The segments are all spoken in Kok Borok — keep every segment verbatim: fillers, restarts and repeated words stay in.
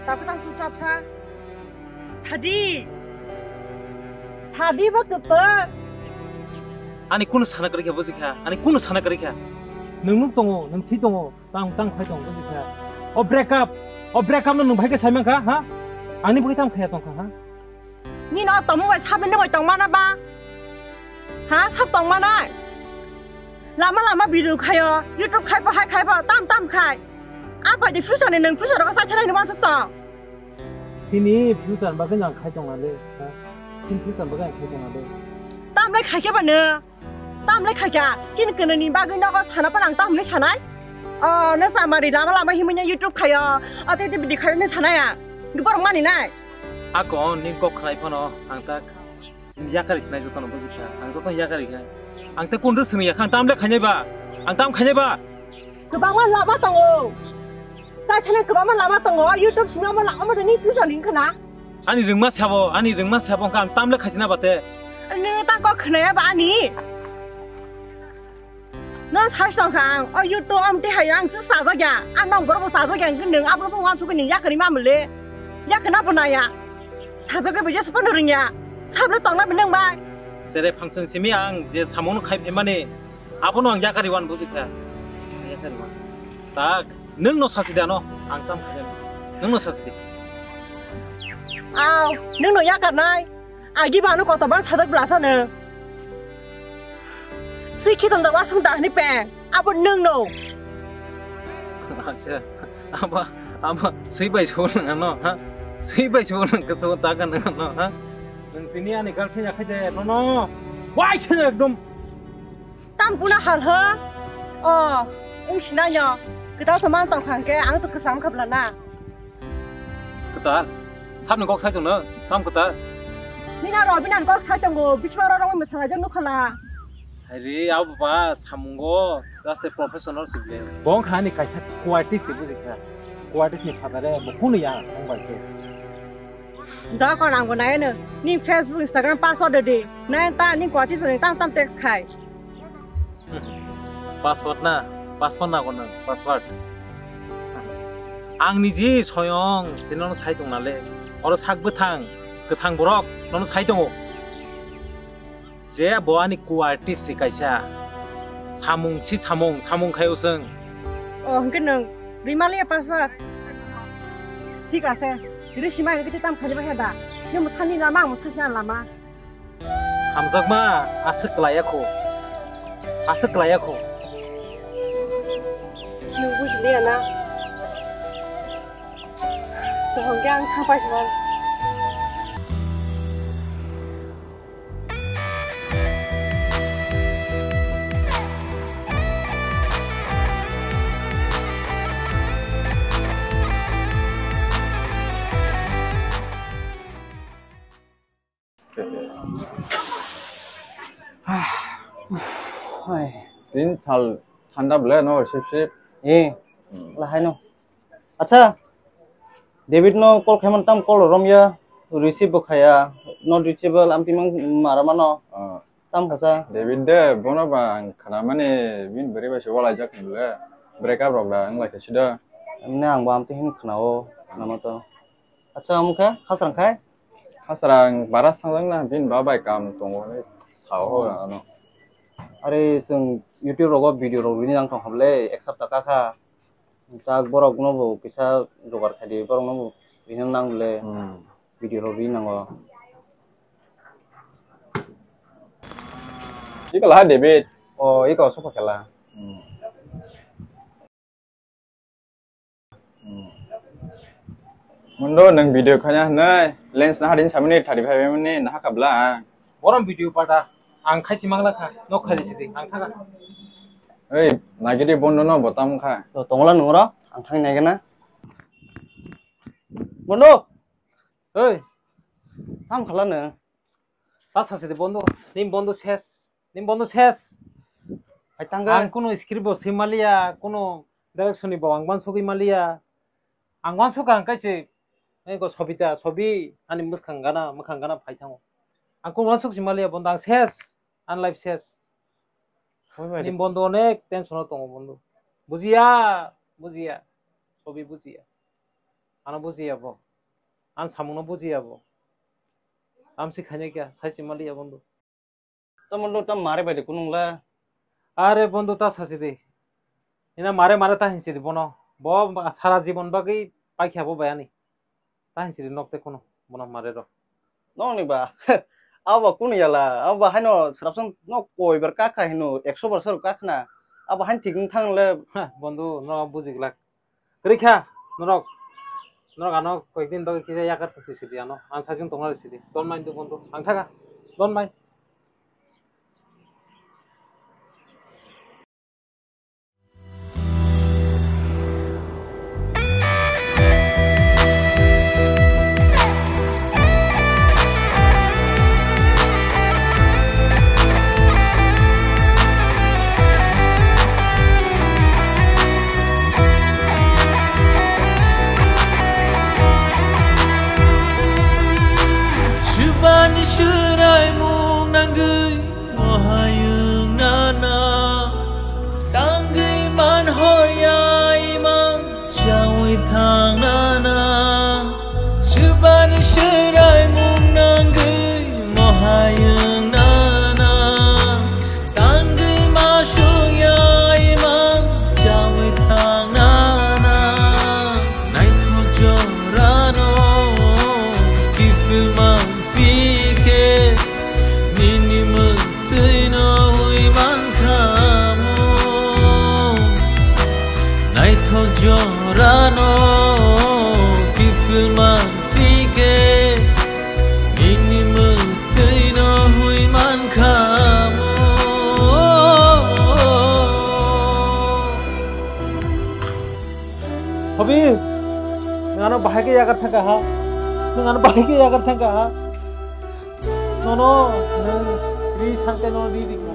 Tabuk tang chupchap sa. Sadi. Sadi ba kwpal. Ani kunu sana kwrwi kha bujikha, ani kunu sana kwrwi kha. Nwng nuk tongo, nwng si tongo, tang tang khai tongo bujikha. O break up, o break up no nwng bai khe sai mankha, ha? Ani bagwi tamo khaya tongkha, ha? Nini o tongmung bai sabini bai tongmana ba? Ha, sab tongmanai? Lama lama video khaio, YouTube khaibo, hai khaibo, tam tam khai. A bai di future ni nwng future rogo sai khelai ni wansuk tong. Chini future bagwi ang khai tong ale, ha? Chini future bagwi ang khai tong ale. Tam lai khai khe ba nw? Tam lai khai kha? Chini kwnwi ni bagwi nogo sana pan ang tam hinwi sanai? O, nw samari lama lama himwi nw YouTube khaio, o tei tei video khaio nw sanai ang. Borok mani nai. Ako ni kok khnai phano ang tak yakari sinai jotono bujikha. Ang jotono yakari kha. Ang te kundru sini yakha, ang tam le khainai ba? Ang tam khainai ba? Kwbangma lama tongo. Chai thani kwbangma lama tongo. YouTube sini omo lama omo ni puja ling khna. Ani rwngma sabo, ani rwngma sabo ang tam le khaisina bate. Nw ta kok khnaya ba ani? Nw sai tong kha ang, o YouTube amte hai ang chwng sajak ya, ang nong borok bo sajak ya, ang nwng abo bo wansuk nung yakari ma mole, yakna bo naya, sajak bai jesa phano rwngya, sablo tongna bo nung bai. Sere function simi ang je samung khai phaimani, abono ang yakari wan bujikha, yakari wan. Tak, nwng no sasi de ano, ang tam khai nwng no sasi de. Aw, nwng no yakarnai. Agi bano kotor ban sajak blasa nw. Swi khitom da wasung da hwnwi peng. Abo nwng no. Acha, abo, abo swi bai so nang ano, ha? Swi bai so nang ka so ta ka nang ano, ha? Nwng tini ani girlfriend ya khai de, no, no. Wai se ekdom. Tam kuna hal ho? O, wng sinai no. Kwtal to man tong thang khe, ang to kwcham kha bla na. Kwtal? Sabni kok sai tongno? Tam kwtal? Nina Robin ang kok sai tongo, bisma rorong mwsang aja nukhala. Hari, abo ba, samungo, just a professional sible. Bong khani kaisa quality si bujikha. Quality ni phatare, bo kunu ya, ang bai khe. Da kon ang bo nai no. Ni Facebook, Instagram password de. Nai ta ni quality ni tam tam text khai. Password na? Password na kono password. Ang niji soyong sinono sai tong nale. Oro sak bwthang, kwthang borok nono sai tongo. Je bo ani kuarti si kaisa. Samung si samung, samung khai usung. O, hwnkhe nwng rimaliya password. Thik ase. Ri simai hwnkhe tam khali ba heda. Ni muthani lama, muthasi lama. Hamjakma, aswk klaiya kho. Aswk klaiya kho. Nwng bujiliya na? Tong khe ang thang paismani. Hai. Tin sal thanda ble no sip sip. Eh, hmm. Lahai no. Acha, David no call khaiman tam call rom ya, receive bo khaya, not reachable, am timang mara mano. Ah. Tam khasa. David de, bono ba ang khana mani bin beri ba se walai jak ble. Break up rok da ang lai khe sida. Amne ang bo am tihin khana o, khana ma to. Acha, omo khe khasrang khai? Khasrang bara sangjak na, bini ba bai kam tongo hinwi sao ho ano. Are chwng YouTube rogo video rok rwini nang tong kha ble, ek sapta ka kha. Tak borok no bo kisa jogar khai di, borok no bo rwini nang ble. Hmm. Video rok rwini nango. Iko laha David. O, iko sofa khela. Hmm. Mundo, nwng video khaina hwnwi lens naha din samani thirty five mm ni naha kabla. Borom video pata ang khaisi mangla kha, nok khaisi di ang thaga. Ei, nagidi bondo no botam kha. To tongla nungro, ang thang nai gana. Bondo. Ei. Tam khala no. Ta sasi de bondo, nim bondo ses, nim bondo ses. Hai tangga. Ang kuno script bo swi maliya, kuno direction ni bo ang ban sugwi maliya. Ang wansuk ang kaise, eh, ko Sobita, Sobi, ani mwkhang gana, mwkhang gana phai thango. Ang ko wansuk si maliya bondo ang ses, an life ses. Oi, bai de. Nim bondo onek tension o tongo bondo. Bujiya, bujiya. Sobi bujiya. Ano bujiya bo. Ang samungno bujiya bo. Amsi khainai kya, sai si maliya bondhu. Tamo lo tam mare bai de kunung la. Are bondhu ta sasi di. Ina mare mare ta hinsi di bono. Bo sara jibon bagwi paikha bo bayani. Ta hinsi di nok te kuno bono mare ro. Nong ni ba. Abo kunu yala. Abo haino srapsang nok koi bar kakha hino ekso bar sar kakhna. Abo hain thik thang le. Ha, bondhu no bujiglak. Kwrwi kha, norok, norok ano koyekdin bagwi kisa yakar thwngsi sidi ano. Ang sajwng tongna rw sidi. Don't mind, bondhu. Ang thaka. Don't mind. Swbani swraimung nangwi mohayung nana. Tangwi man horya imang chawi thang nana. Swbani swraimung nangwi mohayung nana. Tangwi ma sungya imang chawi thang nana. Naithok jorano kiphil man phikhe nini mwktwino ui mankha mo. Naithok jorano kiphil man phikhe nini mwktwino ui mankha mo. Hobi, nwng ano bahai khe yagar thangkha ha? Nwng ano bahai khe yagar thangkha ha? Nono, nwng ri sangkhe nono ri rikha.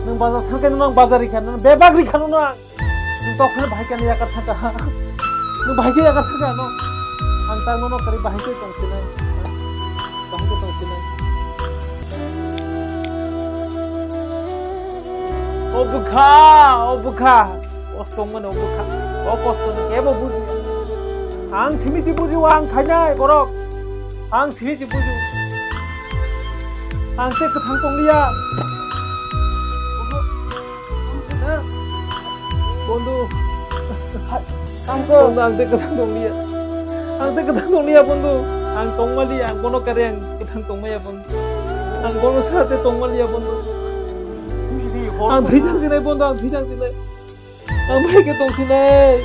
Nwng bazar sangkhe nono bazar rikha. Nono bebak rikha nono ang. Nwng tokphano bahai khe ano yagar thangkha ha? Nwng bahai khe yagar thangkha ano? Ang ta nono kwrwi bahai khe tongsinai. Bahai khe tongsinai. O bwkha, o bwkha. Kosto wngmani o bwkha. O kosto no kebo buji. Ang simi si buji o ang khainai borok. Ang simi si buji. Ang se kwthang tongliya. Bondhu. Ang ko. Bondhu, ang tei kwthang tong liya. Ang tei kwthang tong liya, bondhu. Ang tong mali, ang bono kare ang kwthang tong maya, bondhu. Ang bono sate tong mali ya, bondhu. Ang thwi thang sinai, bondhu, ang thwi thang sinai. Ang bai khe tong sinai.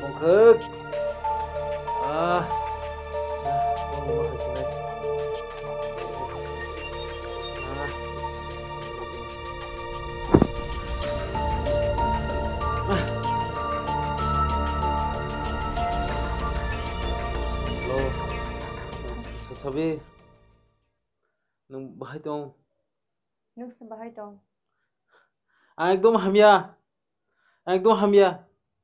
Tongkhwk. Ah. Hello. Sasabi. Nwng bahai tong? Nwng se bahai tong? Ang ekdom hamya. Ang ekdom hamya.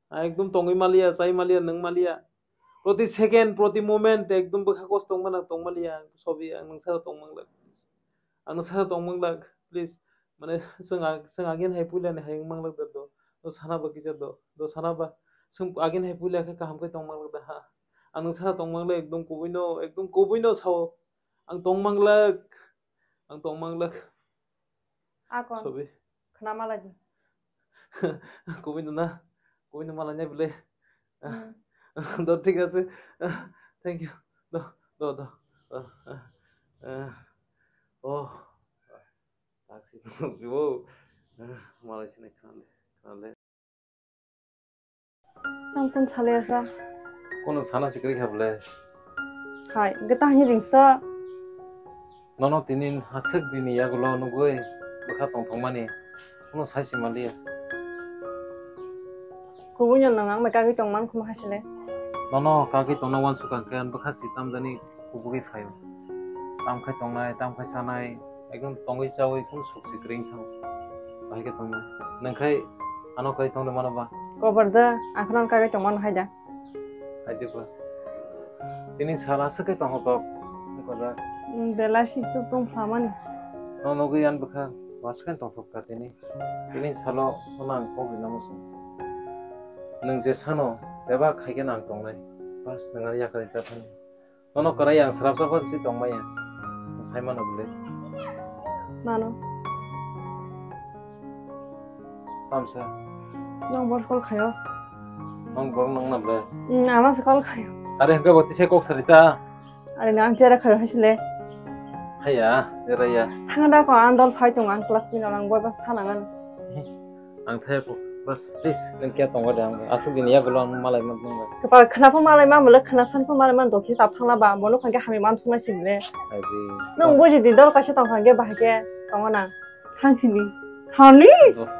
Ang ekdom tongwi maliya, chai maliya, nwng maliya. Proti second, proti moment, ekdom bwkha kosto wngmano ang tong maliya. Ang sobi, ang nwng sara tong manglak. Ang nwng sara tong manglak, please. Mane, chwng ag-, chwng again hai puila ni hai wng manglak da do. Do sana ba kisa do. Do sana ba. Chwng again hai puila khe kaham khe tong manglak da ha. Ang nwng sara tong manglak, ekdom kubui no, ekdom kubui no sao. Ang tong manglak. Ang tong manglak. Akon. Sobi. Khna malai di. Kubui no na. Kubui no malai nai bile. Hmm. Do, thik ase. Thank you. Do, do, do. Oh. Taxi. Oh. Malai sini khna le. Khna le. Ang kun salai asa. Kono sana sikri kha bole. Hai, gata hi ringsa. Nono tinin hasik dini yagulo nugui bwkha tongthokmani. Kono sai si maliya. Kubui no nang ang bai kagui tongman khuma hasile. Nono kagui tongna wansukha khe bwkha si tamjani. Kubugwi phaio. Tamo khe tongnai, tamo khe chanai, ekdom tongwi chawi kunu suk se kwrwi wngkha. Bahai khe tongnai. Nwng khai ano kai tongde mano ba? Koborda, ang kheno kai tongmano hai da. Hai de ba. Tini sal aswk khe tongkha kok. Wngkha da. Belai sik tuk tong phlamani. No nugwi yan bwkha, aswk khe tongthok kha tini. Tini salo phano ang kok rina muchung. Nwng je sano, bebak hai khe ang tongnai. Bas, nwng ani yakarwi ta thani. Nono kwrwi ang srapsa phano si tongmaya. Nwng sai mano bwle? Mano. Tamsa. Nwng bor call khaio? Nwng bor nwng na bwle? Hmm, ama se call khaio. Are hwnkhe bo tisai kok sari ta? Are nwng ang tera khaio hai sile. Haya, era ya. Thangda ko ang dol phai tong ang class ni nang bor bas thanangan. Ang thai po, bas, please, nang kya tong wada ang. Asuk dini ya gulo ang malai man tong. Kepal khna pho malai man bole khna san pho malai man doki tap thangna ba, bono khangke hami man sungna sibile. Ai di. Nang buji di dol kaisa tong khangke bahai ke tong na. Thang sini. Thani. Oh.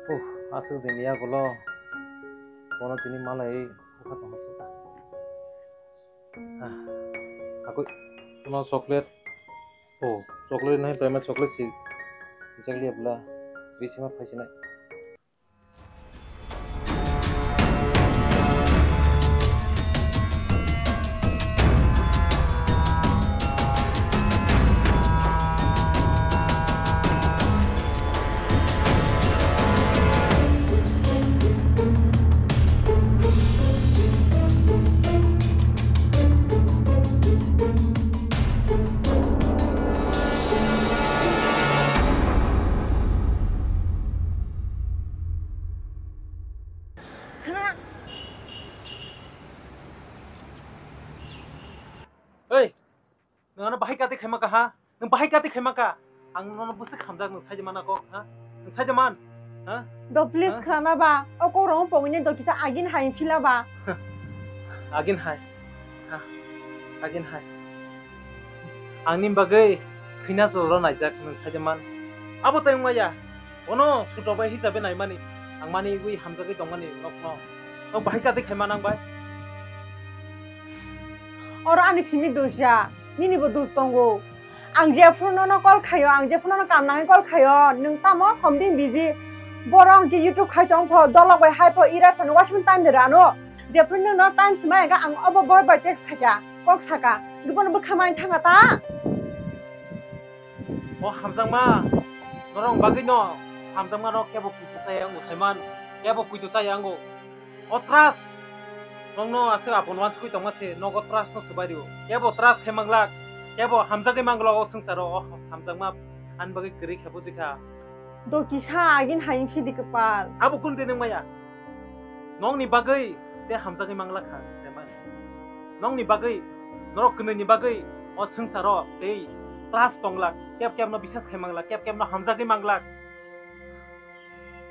Uh, asuk dini ya gulo. Bono tini malai, kha tong suka. Ah, aku no chocolate. Oh, chocolate nahi, primary chocolate si. Exactly abla. Bisi ma phai sinai. Oi, nwng ano bahai kati khaima ka ha? Nwng bahai kati khaima ka? Ang nono bwswk hamjak nwng saidi mana kok ha? Nwng saidi man? Ha? Do please khana ba, o kok rong pogini do kisa agin hai phila ba. Agin hai. Ha. Agin hai. Angni bagwi khina chwlro naijak nwng saidi man. Abo tei wngmaya. Ono suto bai hisabe naimani. Ang mani wi hamjagwi tongmani nokno. Nok bahai kati khaima nang bai. Oro ani simi dusya, nini bo dus tongo. Ang jephuru nono call khaio, ang jephuru nono kam nangwi call khaio, nwng tamo homdin busy. Borok hwnkhe YouTube khai tong pho, dolok bai hai pho, irai pho, wasmani time de rano. Jephuru nwng no time swmai hwnkhe ang obo boy bai text khaikha, kok saka. Gubun bwkha mai thangkha ta. O hamjakma, norok bagwi no hamjakma no kebo kuitu chaya wngo saiman, kebo kuitu chaya wngo. O trust nokno aswk apon wansukwi tongma se nogo trust no swbai rio. Kebo trust khai manglak, kebo hamjagwi manglak o swngcharo, o hamjakma ani bagwi kwrwi khe bujikha. Do kisa agin hai wngkhe di kwpal. Abo kun de nung maya? Nokni bagwi tei hamjagwi manglak kha, saiman. Nokni bagwi, norok kwnwini bagwi o swngcharo tei trust tonglak, kep kep no bisas khai manglak, kep kep no hamjagwi manglak.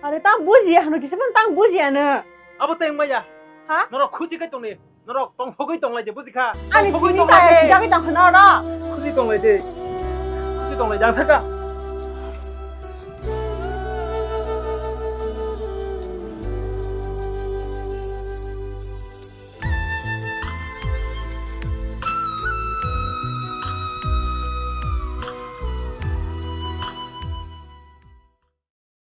Are tang bujiya hano kisa phano tang bujiya no. Abo tei wngmaya? Ha? Norok khuchi khai tongni, norok tongthogwi tonglai de, bujikha? Ani tongthogwi sini tonglai ta de. Sijagwi tong khna oro. Khuchi tonglai de. Khuchi tonglai de, ang thaka.